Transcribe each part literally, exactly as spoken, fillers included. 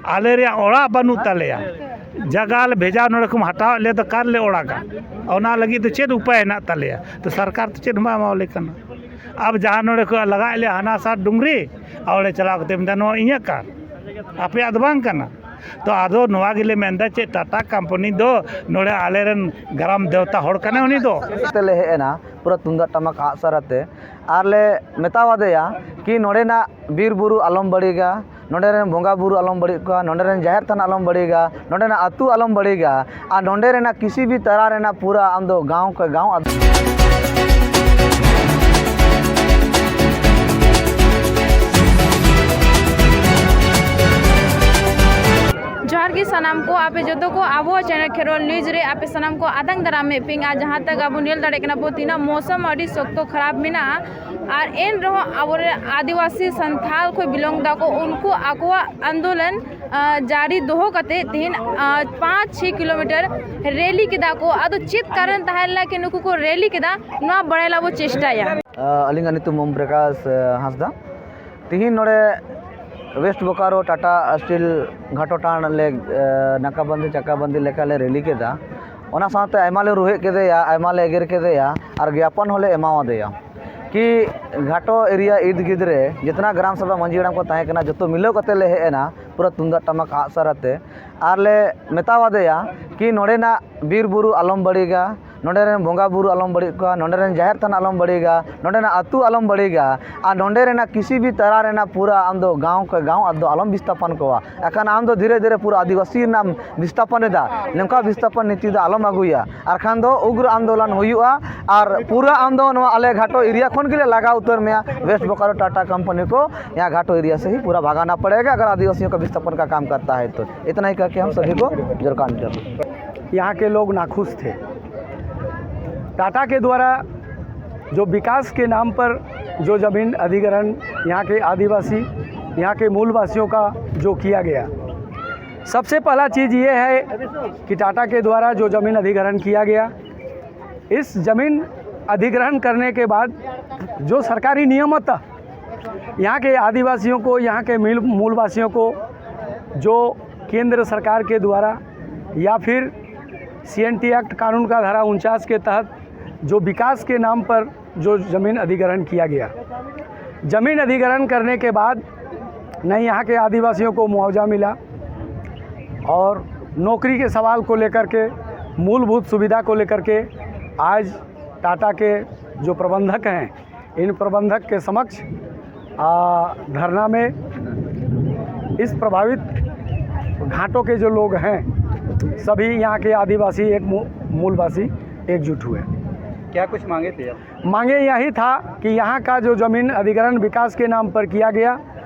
ᱟᱞᱮ ᱨᱮᱭᱟᱜ ᱚᱲᱟᱜ ᱵᱟᱹᱱᱩᱜ ᱛᱟᱞᱮᱭᱟ᱾ ᱡᱟᱭᱜᱟ ᱞᱮ ᱵᱷᱮᱡᱟ, ᱱᱚᱰᱮ ᱠᱷᱚᱱ ᱦᱟᱛᱟᱣᱮᱫ ᱞᱮᱭᱟ, ᱫᱚ ᱚᱠᱟ ᱨᱮᱞᱮ ᱚᱲᱟᱜᱟ? ᱚᱱᱟ ᱞᱟᱹᱜᱤᱫ ᱫᱚ ᱪᱮᱫ ᱩᱯᱟᱭ ᱦᱮᱱᱟᱜ ᱛᱟᱞᱮᱭᱟ? ᱛᱚ ᱥᱚᱨᱠᱟᱨ ᱫᱚ ᱪᱮᱫ ᱦᱚᱸ ᱵᱟᱭ ᱮᱢᱟᱣᱟᱞᱮ ᱠᱟᱱᱟ᱾ ᱟᱵ ᱡᱟᱦᱟᱸ ᱱᱚᱰᱮ ᱠᱷᱚᱱ ᱞᱟᱜᱟᱭᱮᱫ ᱞᱮᱭᱟ ᱦᱟᱱᱟ ᱥᱟᱛ ᱰᱩᱝᱨᱤ, ᱟᱨ ᱚᱸᱰᱮ ᱪᱟᱞᱟᱣ ᱠᱟᱛᱮ ᱢᱮᱱᱫᱟ, "ᱱᱚᱣᱟ ᱤᱧᱟᱹᱜ ᱠᱟᱱ, ᱟᱯᱮᱭᱟᱜ ᱫᱚ ᱵᱟᱝ ᱠᱟᱱᱟ᱾" ᱛᱚ ᱟᱫᱚ ᱱᱚᱣᱟ ᱜᱮᱞᱮ ᱢᱮᱱᱫᱟ, ᱪᱮᱫ ᱴᱟᱴᱟ ᱠᱳᱢᱯᱟᱱᱤ ᱫᱚ ᱱᱚᱰᱮ ᱟᱞᱮᱨᱮᱱ ᱜᱨᱟᱢ ᱫᱮᱣᱛᱟ ᱦᱚᱲ ᱠᱟᱱᱟᱭ ᱩᱱᱤ ᱫᱚ᱾ ᱛᱮᱞᱮ ᱦᱮᱡ ᱮᱱᱟ ᱯᱩᱨᱟᱹ ᱛᱩᱢᱫᱟᱜ ᱴᱟᱢᱟᱠ ᱟᱜ ᱥᱟᱨ ᱟᱛᱮ, ᱟᱨ ᱞᱮ ᱢᱮᱛᱟᱣᱟᱫᱮᱭᱟ ᱠᱤ ᱱᱚᱰᱮᱱᱟᱜ ᱵᱤᱨ ᱵᱩᱨᱩ ᱟᱞᱚᱢ ᱵᱟᱹᱲᱤᱡᱟ, ᱱᱚᱰᱮ ᱨᱮᱱ ᱵᱚᱸᱜᱟ ᱵᱩᱨᱩ ᱟᱞᱚᱢ ᱵᱟᱹᱲᱤᱡ ᱠᱚᱣᱟ, ᱱᱚᱰᱮ ᱨᱮᱱ ᱡᱟᱦᱮᱨ ᱛᱷᱟᱱ ᱟᱞᱚᱢ ᱵᱟᱹᱲᱤᱡᱟ, ᱱᱚᱰᱮᱱᱟᱜ ᱟᱹᱛᱩ ᱟᱞᱚᱢ ᱵᱟᱹᱲᱤᱡᱟ, ᱟᱨ ᱱᱚᱰᱮ ᱨᱮᱱᱟᱜ ᱠᱤᱥᱤ ᱵᱤ ᱛᱟᱨᱟ ᱨᱮᱱᱟᱜ ᱯᱩᱨᱟᱹ ᱟᱢ ᱫᱚ ᱜᱟᱶ ᱠᱷᱚᱱ ᱜᱟᱶ ᱟᱫ- ᱡᱚᱦᱟᱨ ᱜᱮ ᱥᱟᱱᱟᱢ ᱠᱚ, ᱟᱯᱮ ᱡᱚᱛᱚ ᱠᱚ ᱟᱵᱚᱣᱟᱜ ᱪᱮᱱᱮᱞ ᱠᱷᱮᱨᱣᱟᱞ ᱱᱤᱭᱩᱡᱽ ᱨᱮ ᱟᱯᱮ ᱥᱟᱱᱟᱢ ᱠᱚ ᱟᱛᱟᱝ ᱫᱟᱨᱟᱢᱮᱫ ᱯᱮᱭᱟ᱾ ᱟᱨ ᱡᱟᱦᱟᱸ ᱛᱟᱠ ᱟᱵᱚ ᱧᱮᱞ ᱫᱟᱲᱮᱭᱟᱜ ᱠᱟᱱᱟ ᱵᱚ, ᱛᱤᱱᱟᱹᱜ ᱢᱳᱥᱚᱢ ᱟᱹᱰᱤ ᱥᱚᱠᱛᱚ ᱠᱷᱟᱨᱟᱯ ᱢᱮᱱᱟᱜᱼᱟ, ᱟᱨ ᱮᱱ ᱨᱮᱦᱚᱸ ᱟᱵᱚᱨᱮᱱ ᱟᱹᱫᱤᱵᱟᱹᱥᱤ ᱥᱟᱱᱛᱷᱟᱞ ᱠᱚ ᱵᱤᱞᱚᱝ ᱫᱟᱠᱚ, ᱩᱱᱠᱩ ᱟᱠᱚᱣᱟᱜ ᱟᱱᱫᱳᱞᱚᱱ, ᱟ, ᱡᱟᱹᱨᱤ ᱫᱚᱦᱚ ᱠᱟᱛᱮ ᱛᱮᱦᱮᱧ, ᱟ, ᱯᱟᱸᱪ ᱪᱷᱚᱭ ᱠᱤᱞᱳᱢᱤᱴᱟᱨ ᱨᱮᱞᱤ ᱠᱮᱫᱟ ᱠᱚ᱾ ᱟᱫᱚ ᱪᱮᱫ ᱠᱟᱨᱚᱱ ᱛᱟᱦᱮᱸ ᱞᱮᱱᱟ ᱠᱤ ᱱᱩᱠᱩ ᱠᱚ ᱨᱮᱞᱤ ᱠᱮᱫᱟ, ᱱᱚᱣᱟ ᱵᱟᱲᱟᱭ ᱞᱟᱹᱜᱤᱫ ᱵᱚ ᱪᱮᱥᱴᱟᱭᱟ᱾ ᱟᱹᱞᱤᱧᱟᱜ ᱧᱩᱛᱩᱢ ᱳᱢ ᱯᱨᱚᱠᱟᱥ, ᱟ, ᱦᱟᱸᱥᱫᱟ᱾ ᱛᱤᱦᱤᱧ ᱱᱚᱰᱮ ᱳᱭᱮᱥᱴ ᱵᱳᱠᱟᱨᱳ ᱴᱟᱴᱟ ᱥᱴᱤᱞ ᱜᱷᱟᱴᱚ ᱴᱟᱲ ᱞᱮ, ᱮ, ᱱᱟᱠᱟᱵᱟᱱᱫᱤ ᱪᱟᱠᱟᱵᱟᱱᱫᱤ ᱞᱮᱠᱟ ᱞᱮ ᱨᱮᱞᱤ ᱠᱮᱫᱟ᱾ ᱚᱱᱟ ᱥᱟᱶᱛᱮ ᱟᱭᱢᱟ ᱞᱮ ᱨᱩᱦᱮᱫ ᱠᱮᱫᱮᱭᱟ, ᱟᱭᱢᱟ ᱞᱮ ᱮᱜᱮᱨ ᱠᱮᱫᱮᱭᱟ ᱟᱨ ᱜᱮᱭᱟᱯᱚᱱ ᱦᱚᱸᱞᱮ ᱮᱢᱟᱣᱟᱫᱮᱭᱟ ᱠᱤ ᱜᱷᱟᱴᱚ ᱮᱨᱤᱭᱟ ᱤᱨᱫ ᱜᱤᱨᱫ ᱨᱮ ᱡᱮᱛᱱᱟ ᱜᱨᱟᱢ ᱥᱚᱵᱷᱟ ᱢᱟᱹᱡᱷᱤ ᱦᱟᱲᱟᱢ ᱠᱚ ᱛᱟᱦᱮᱸ ᱠᱟᱱᱟ, ᱡᱚᱛᱚ ᱢᱤᱞᱟᱹᱣ ᱠᱟᱛᱮ ᱞᱮ ᱦᱮᱡ ᱮᱱᱟ ᱯᱩᱨᱟᱹ ᱛᱩᱢᱫᱟᱜ ᱴᱟᱢᱟᱠ ᱟᱜ ᱥᱟᱨ ᱟᱛᱮ᱾ ᱟᱨ ᱞᱮ ᱢᱮᱛᱟᱣᱟᱫᱮᱭᱟ ᱠᱤ ᱱᱚᱰᱮᱱᱟᱜ ᱵᱤᱨ ᱵᱩᱨᱩ ᱟᱞᱚᱢ ᱵᱟᱹᱲᱤᱡᱟ, ᱱᱚᱰᱮ ᱨᱮᱱ ᱵᱚᱸᱜᱟ ᱵᱩᱨᱩ ᱟᱞᱚᱢ ᱵᱟᱹᱲᱤᱡ ᱠᱚᱣᱟ, ᱱᱚᱰᱮ ᱨᱮᱱ ᱡᱟᱦᱮᱨ ᱛᱷᱟᱱ ᱟᱞᱚᱢ ᱵᱟᱹᱲᱤᱡᱟ, ᱱᱚᱰᱮᱱᱟᱜ ᱟᱹᱛᱩ ᱟᱞᱚᱢ ᱵᱟᱹᱲᱤᱡᱟ, ᱟᱨ ᱱᱚᱰᱮ ᱨᱮᱱᱟᱜ ᱠᱤᱥᱤ ᱵᱤ ᱛᱟᱨᱟ ᱨᱮᱱᱟᱜ ᱯᱩᱨᱟᱹ ᱟᱢ ᱫᱚ ᱜᱟᱶ ᱠᱷᱚᱱ ᱜᱟᱶ ᱟᱫᱚ ᱟᱞᱚᱢ ᱵᱤᱥᱛᱟᱯᱚᱱ ᱠᱚᱣᱟ᱾ ᱮᱠᱷᱟᱱ ᱟᱢ ᱫᱚ ᱫᱷᱤᱨᱮ ᱫᱷᱤᱨᱮ ᱯᱩᱨᱟᱹ ᱟᱹᱫᱤᱵᱟᱹᱥᱤ ᱨᱮᱱᱟᱜ ᱮᱢ ᱵᱤᱥᱛᱟᱯᱚᱱ ᱮᱫᱟ᱾ ᱱᱚᱝᱠᱟ ᱵᱤᱥᱛᱟᱯᱚᱱ ᱱᱤᱛᱤ ᱫᱚ ᱟᱞᱚᱢ ᱟᱹᱜᱩᱭᱟ, ᱟᱨ ᱠᱷᱟᱱ ᱫᱚ ᱩᱜᱽᱨᱚ ᱟᱱᱫᱳᱞᱚᱱ ᱦᱩᱭᱩᱜᱼᱟ᱾ ᱟᱨ ᱯᱩᱨᱟᱹ ᱟᱢ ᱫᱚ ᱱᱚᱣᱟ ᱟᱞᱮ ᱜᱷᱟᱴᱚ ᱮᱨᱤᱭᱟ ᱠᱷᱚᱱ ᱜᱮᱞᱮ ᱞᱟᱜᱟ ᱩᱛᱟᱹᱨ ᱢᱮᱭᱟ, ᱳᱭᱮᱥᱴ ᱵᱳᱠᱟᱨᱳ ᱴᱟᱴᱟ ᱠᱳᱢᱯᱟᱱᱤ ᱠᱚ ᱭᱟᱦᱟᱸ ᱜᱷᱟᱴᱚ ᱮᱨᱤᱭᱟ ᱥᱮ ᱦᱤ ᱯᱩᱨᱟ ᱵᱷᱟᱜᱟᱱᱟ ᱯᱟᱲᱮᱜᱟ ᱟᱜᱟᱨ ᱟᱹᱫᱤᱵᱟᱹᱥᱤᱭᱚᱸ ᱠᱟ ᱵᱤᱥᱛᱟᱯᱚᱱ ᱠᱟ ᱠᱟᱢ ᱠᱟᱨᱛᱟ ᱦᱮ ᱛᱚ᱾ इतना ही कह के हम सभी को जोर कान कर। यहाँ के लोग नाखुश थे। टाटा के द्वारा जो विकास के नाम पर जो ज़मीन अधिग्रहण यहाँ के आदिवासी, यहाँ के मूलवासियों का जो किया गया, सबसे पहला चीज़ ये है कि टाटा के द्वारा जो ज़मीन अधिग्रहण किया गया, इस ज़मीन अधिग्रहण करने के बाद जो सरकारी नियमतः यहाँ के आदिवासियों को, यहाँ के मिल-, मूलवासियों को जो केंद्र सरकार के द्वारा या फिर सीएनटी एक्ट कानून का धारा उनचास के तहत जो विकास के नाम पर जो ज़मीन अधिग्रहण किया गया, ज़मीन अधिग्रहण करने के बाद न यहाँ के आदिवासियों को मुआवजा मिला और नौकरी के सवाल को लेकर के, मूलभूत सुविधा को लेकर के आज टाटा के जो प्रबंधक हैं, इन प्रबंधक के समक्ष आ, धरना में इस प्रभावित घाटों के जो लोग हैं, सभी यहाँ के आदिवासी, एक मू-, मूलवासी एकजुट हुए। क्या कुछ मांगे थे आप? मांगे यही था कि यहाँ का जो ज़मीन अधिग्रहण विकास के नाम पर किया गया,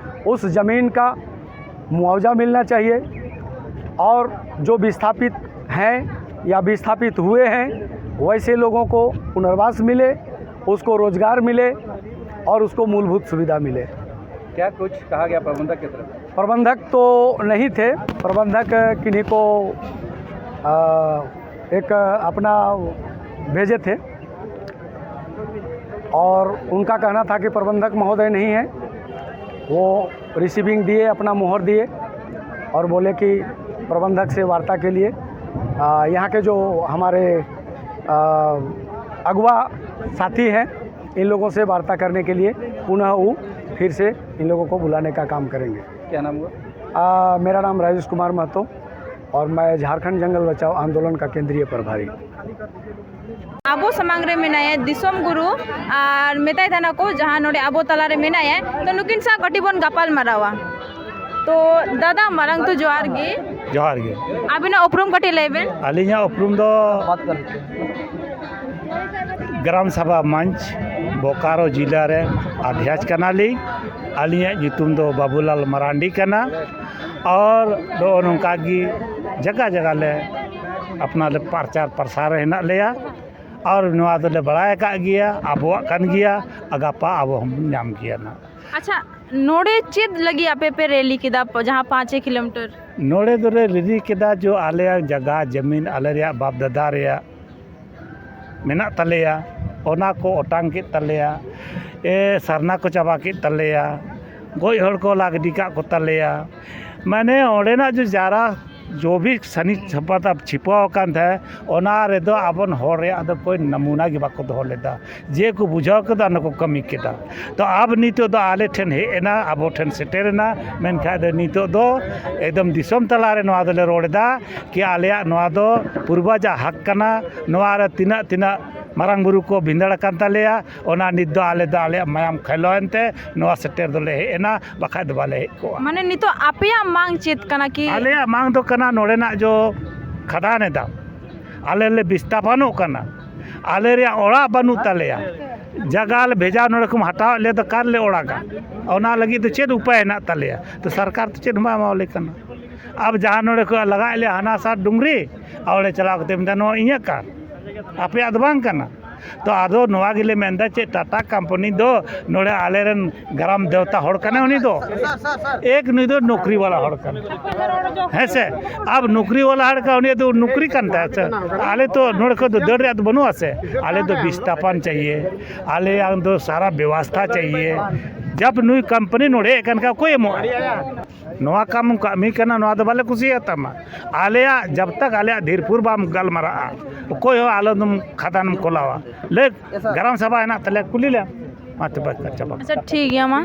उस ज़मीन का मुआवजा मिलना चाहिए और जो विस्थापित हैं या विस्थापित हुए हैं, वैसे लोगों को पुनर्वास मिले, उसको रोज़गार मिले और उसको मूलभूत सुविधा मिले। क्या कुछ कहा गया प्रबंधक की तरफ? प्रबंधक तो नहीं थे, प्रबंधक किन्हीं को आ, एक अपना भेजे थे और उनका कहना था कि प्रबंधक महोदय नहीं है, वो रिसीविंग दिए, अपना मोहर दिए और बोले कि प्रबंधक से वार्ता के लिए आ, यहाँ के जो हमारे आ, अगुआ साथी हैं, इन लोगों से वार्ता करने के लिए पुनः वो फिर से इन लोगों को बुलाने का काम करेंगे। क्या नाम हुआ? आ, मेरा नाम राजेश कुमार महतो और मैं झारखंड जंगल बचाओ आंदोलन का केंद्रीय प्रभारी। ᱟᱵᱚ ᱥᱟᱢᱟᱝ ᱨᱮ ᱢᱮᱱᱟᱭᱟ ᱫᱤᱥᱚᱢ ᱜᱩᱨᱩ, ᱟᱨ ᱢᱮᱛᱟᱭ ᱛᱟᱦᱮᱱᱟ ᱠᱚ ᱡᱟᱦᱟᱸ ᱱᱚᱰᱮ ᱟᱵᱚ ᱛᱟᱞᱟᱨᱮ ᱢᱮᱱᱟᱭᱟ, ᱛᱚ ᱱᱩᱠᱤᱱ ᱥᱟᱶ ᱠᱟᱹᱴᱤᱡ ᱵᱚᱱ ᱜᱟᱯᱟᱞ ᱢᱟᱨᱟᱣᱟ᱾ ᱛᱚ ᱫᱟᱫᱟ, ᱢᱟᱲᱟᱝ ᱛᱚ ᱡᱚᱦᱟᱨ ᱜᱮ᱾ ᱡᱚᱦᱟᱨ ᱜᱮ᱾ ᱟᱵᱤᱱᱟᱜ ᱩᱯᱨᱩᱢ ᱠᱟᱹᱴᱤᱡ ᱞᱟᱹᱭ ᱵᱮᱱ᱾ ᱟᱹᱞᱤᱧᱟᱜ ᱩᱯᱨᱩᱢ ᱫᱚ ᱜᱨᱟᱢ ᱥᱟᱵᱷᱟ ᱢᱚᱧᱪ, ᱵᱳᱠᱟᱨᱳ ᱡᱤᱞᱟ ᱨᱮ ᱟᱫᱷᱭᱟᱪ ᱠᱟᱱᱟᱞᱤᱧ᱾ ᱟᱹᱞᱤᱧᱟᱜ ᱧᱩᱛᱩᱢ ᱫᱚ ᱵᱟᱵᱩᱞᱟᱞ ᱢᱟᱨᱟᱱᱰᱤ ᱠᱟᱱᱟ᱾ ᱟᱨ ᱱᱚᱜᱼᱚ ᱱᱚᱝᱠᱟ ᱜᱮ ᱡᱟᱭᱜᱟ ᱡᱟᱭᱜᱟ ᱞᱮ ᱟᱯᱱᱟᱨ ᱞᱮ ᱯᱨᱚᱪᱟᱨ ᱯᱨᱚᱥᱟᱨ ᱨᱮ ᱦᱮᱱᱟᱜ ᱞᱮᱭᱟ᱾ ᱟᱨ ᱱᱚᱣᱟ ᱫᱚᱞᱮ ᱵᱟᱲᱟᱭ ᱟᱠᱟᱫ ᱜᱮᱭᱟ, ᱟᱵᱚᱣᱟᱜ ᱠᱟᱱ ᱜᱮᱭᱟ, ᱟᱨ ᱜᱟᱯᱟ ᱟᱵᱚ ᱦᱚᱸ ᱧᱟᱢ ᱜᱮᱭᱟ ᱱᱟᱜ᱾ ᱟᱪᱪᱷᱟ, ᱱᱚᱰᱮ ᱪᱮᱫ ᱞᱟᱹᱜᱤᱫ ᱟᱯᱮ ᱯᱮ ᱨᱮᱞᱤ ᱠᱮᱫᱟ, ᱡᱟᱦᱟᱸ ᱯᱟᱸᱪ ᱠᱤᱞᱳᱢᱤᱴᱟᱨ? ᱱᱚᱰᱮ ᱫᱚᱞᱮ ᱨᱮᱞᱤ ᱠᱮᱫᱟ ᱡᱮ ᱟᱞᱮᱭᱟᱜ ᱡᱟᱭᱜᱟ ᱡᱟᱹᱢᱤᱱ ᱟᱞᱮ ᱨᱮᱭᱟᱜ ᱵᱟᱯ ᱫᱟᱫᱟ ᱨᱮᱭᱟᱜ ᱢᱮᱱᱟᱜ ᱛᱟᱞᱮᱭᱟ, ᱚᱱᱟ ᱠᱚ ᱚᱴᱟᱝ ᱠᱮᱫ ᱛᱟᱞᱮᱭᱟ᱾ ᱮ, ᱥᱟᱨᱱᱟ ᱠᱚ ᱪᱟᱵᱟ ᱠᱮᱫ ᱛᱟᱞᱮᱭᱟ, ᱜᱚᱡ ᱦᱚᱲ ᱠᱚ ᱞᱟ ᱜᱤᱰᱤ ᱠᱟᱜ ᱠᱚ ᱛᱟᱞᱮᱭᱟ᱾ ᱢᱟᱱᱮ ᱚᱸᱰᱮᱱᱟᱜ ᱡᱚ ᱡᱟᱨᱟ ᱡᱚ ᱵᱷᱤ ᱥᱟᱱᱤ ᱥᱟᱯᱟᱛᱟ ᱪᱷᱤᱯᱟᱹᱣ ᱟᱠᱟᱱ ᱛᱟᱦᱮᱸᱫ, ᱚᱱᱟ ᱨᱮᱫᱚ ᱟᱵᱚᱱ ᱦᱚᱲ ᱨᱮᱭᱟᱜ ᱫᱚ ᱠᱳᱭ ᱱᱟᱢᱩᱱᱟ ᱜᱮ ᱵᱟᱠᱚ ᱫᱚᱦᱚ ᱞᱮᱫᱟ᱾ ᱡᱮ ᱠᱚ ᱵᱩᱡᱷᱟᱹᱣ ᱠᱮᱫᱟ, ᱚᱱᱟ ᱠᱚ ᱠᱟᱹᱢᱤ ᱠᱮᱫᱟ᱾ ᱛᱚ ᱟᱵ ᱱᱤᱛᱚᱜ ᱫᱚ ᱟᱞᱮ ᱴᱷᱮᱱ ᱦᱮᱡ ᱮᱱᱟ, ᱟᱵᱚ ᱴᱷᱮᱱ ᱥᱮᱴᱮᱨ ᱮᱱᱟ᱾ ᱢᱮᱱᱠᱷᱟᱱ ᱫᱚ ᱱᱤᱛᱚᱜ ᱫᱚ ᱮᱠᱫᱚᱢ ᱫᱤᱥᱚᱢ ᱛᱟᱞᱟᱨᱮ ᱱᱚᱣᱟ ᱫᱚᱞᱮ ᱨᱚᱲ ᱮᱫᱟ ᱠᱤ ᱟᱞᱮᱭᱟᱜ ᱱᱚᱣᱟ ᱫᱚ ᱯᱩᱨᱵᱟᱡᱟᱜ ᱦᱟᱠ ᱠᱟᱱᱟ᱾ ᱱᱚᱣᱟ ᱨᱮ ᱛᱤᱱᱟᱹᱜ ᱛᱤᱱᱟᱹᱜ ᱢᱟᱨᱟᱝ ᱵᱩᱨᱩ ᱠᱚ ᱵᱷᱤᱸᱫᱟᱹᱲ ᱟᱠᱟᱱ ᱛᱟᱞᱮᱭᱟ, ᱚᱱᱟ ᱱᱤᱛ ᱫᱚ ᱟᱞᱮ ᱫᱚ ᱟᱞᱮᱭᱟᱜ ᱢᱟᱭᱟᱢ ᱠᱷᱮᱞᱣᱟᱲ ᱮᱱᱛᱮ ᱱᱚᱣᱟ ᱥᱮᱴᱮᱨ ᱫᱚᱞᱮ ᱦᱮᱡ ᱮᱱᱟ, ᱵᱟᱠᱷᱟᱡ ᱫᱚ ᱵᱟᱞᱮ ᱦᱮᱡ ᱠᱚᱜᱼᱟ᱾ ᱢᱟᱱᱮ ᱱᱤᱛᱚᱜ ᱟᱯᱮᱭᱟᱜ ᱢᱟᱝ ᱪᱮᱫ ᱠᱟᱱᱟ ᱠᱤ? ᱟᱞᱮᱭᱟᱜ ᱢᱟᱝ ᱫᱚ ᱠᱟᱱᱟ ᱱᱚᱰᱮᱱᱟᱜ ᱡᱚ ᱠᱷᱟᱫᱟᱱ ᱮᱫᱟ, ᱟᱞᱮ ᱞᱮ ᱵᱤᱥᱛᱟᱯᱟᱱᱚᱜ ᱠᱟᱱᱟ, ᱟᱞᱮ ᱨᱮᱭᱟᱜ ᱚᱲᱟᱜ ᱵᱟᱹᱱᱩᱜ ᱛᱟᱞᱮᱭᱟ, ᱡᱟᱭᱜᱟ ᱞᱮ ᱵᱷᱮᱡᱟ ᱱᱚᱰᱮ ᱠᱷᱚᱱ ᱦᱟᱛᱟᱣᱮᱫ ᱞᱮᱭᱟ, ᱫᱚ ᱚᱠᱟ ᱨᱮᱞᱮ ᱚᱲᱟᱜᱟ? ᱚᱱᱟ ᱞᱟᱹᱜᱤᱫ ᱫᱚ ᱪᱮᱫ ᱩᱯᱟᱭ ᱦᱮᱱᱟᱜ ᱛᱟᱞᱮᱭᱟ? ᱛᱚ ᱥᱚᱨᱠᱟᱨ ᱫᱚ ᱪᱮᱫ ᱦᱚᱸ ᱵᱟᱭ ᱮᱢᱟᱣᱟᱞᱮ ᱠᱟᱱᱟ᱾ ᱟᱵ ᱡᱟᱦᱟᱸ ᱱᱚᱰᱮ ᱠᱷᱚᱱ ᱞᱟᱜᱟᱭᱮᱫ ᱞᱮᱭᱟ ᱦᱟᱱᱟ ᱥᱟᱨ ᱰᱩᱝᱨᱤ, ᱟᱨ ᱚᱸᱰᱮ ᱪᱟᱞᱟᱣ ᱠᱟᱛᱮ ᱢᱮᱛᱟᱭ, "ᱱᱚᱣᱟ ᱤᱧᱟᱹᱜ ᱠᱟᱱ, ᱟᱯᱮᱭᱟᱜ ᱫᱚ ᱵᱟᱝ ᱠᱟᱱᱟ?" ᱛᱚ ᱟᱫᱚ ᱱᱚᱣᱟ ᱜᱮᱞᱮ ᱢᱮᱱᱫᱟ, ᱪᱮᱫ ᱴᱟᱴᱟ ᱠᱳᱢᱯᱟᱱᱤ ᱫᱚ ᱱᱚᱰᱮ ᱟᱞᱮᱨᱮᱱ ᱜᱨᱟᱢ ᱫᱮᱣᱛᱟ ᱦᱚᱲ ᱠᱟᱱᱟᱭ ᱩᱱᱤ ᱫᱚ? ᱮᱠ ᱱᱩᱭ ᱫᱚ ᱱᱚᱠᱨᱤ ᱣᱟᱞᱟ ᱦᱚᱲ ᱠᱟᱱᱟ, ᱦᱮᱸ ᱥᱮ? ᱟᱵ ᱱᱚᱠᱨᱤ ᱣᱟᱞᱟ ᱦᱚᱲ ᱠᱟᱱᱟ, ᱩᱱᱤᱭᱟᱜ ᱫᱚ ᱱᱚᱠᱨᱤ ᱠᱟᱱ ᱛᱟᱭᱟ ᱥᱮ? ᱟᱞᱮ ᱛᱚ ᱱᱚᱰᱮ ᱠᱷᱚᱱ ᱫᱚ ᱫᱟᱹᱲ ᱨᱮᱭᱟᱜ ᱫᱚ ᱵᱟᱹᱱᱩᱜᱼᱟ ᱥᱮ? ᱟᱞᱮ ᱫᱚ ᱵᱤᱥᱛᱟᱯᱟᱱ ᱪᱟᱦᱤᱭᱮ, ᱟᱞᱮᱭᱟᱜ ᱫᱚ ᱥᱟᱨᱟ ᱵᱮᱵᱚᱥᱛᱷᱟ ᱪᱟᱦᱤᱭᱮ᱾ ᱡᱟᱵ ᱱᱩᱭ ᱠᱳᱢᱯᱟᱱᱤ ᱱᱚᱰᱮ ᱦᱮᱡ ᱠᱟᱱ ᱠᱷᱟᱱ ᱚᱠᱚᱭ ᱮᱢᱚᱜᱼᱟ? ᱱᱚᱣᱟ ᱠᱟᱢ ᱠᱟᱹᱢᱤ ᱠᱟᱱᱟ, ᱱᱚᱣᱟ ᱫᱚ ᱵᱟᱞᱮ ᱠᱩᱥᱤᱭᱟᱜ ᱛᱟᱢᱟ᱾ ᱟᱞᱮᱭᱟᱜ ᱡᱟᱵ ᱛᱟᱠ ᱟᱞᱮᱭᱟᱜ ᱫᱷᱤᱨᱯᱩᱨ ᱵᱟᱢ ᱜᱟᱞᱢᱟᱨᱟᱜᱼᱟ, ᱚᱠᱚᱭ ᱦᱚᱸ ᱟᱞᱚᱢ ᱠᱷᱟᱫᱟᱱᱮᱢ ᱠᱷᱩᱞᱟᱣᱟ᱾ ᱞᱟᱹᱭ, ᱜᱨᱟᱢ ᱥᱚᱵᱷᱟ ᱦᱮᱱᱟᱜ ᱛᱟᱞᱮᱭᱟ, ᱠᱩᱞᱤ ᱞᱮᱢ᱾ ᱢᱟ ᱛᱚᱵᱮ, ᱪᱟᱵᱟ᱾ ᱟᱪᱪᱷᱟ, ᱴᱷᱤᱠ ᱜᱮᱭᱟ, ᱢᱟ᱾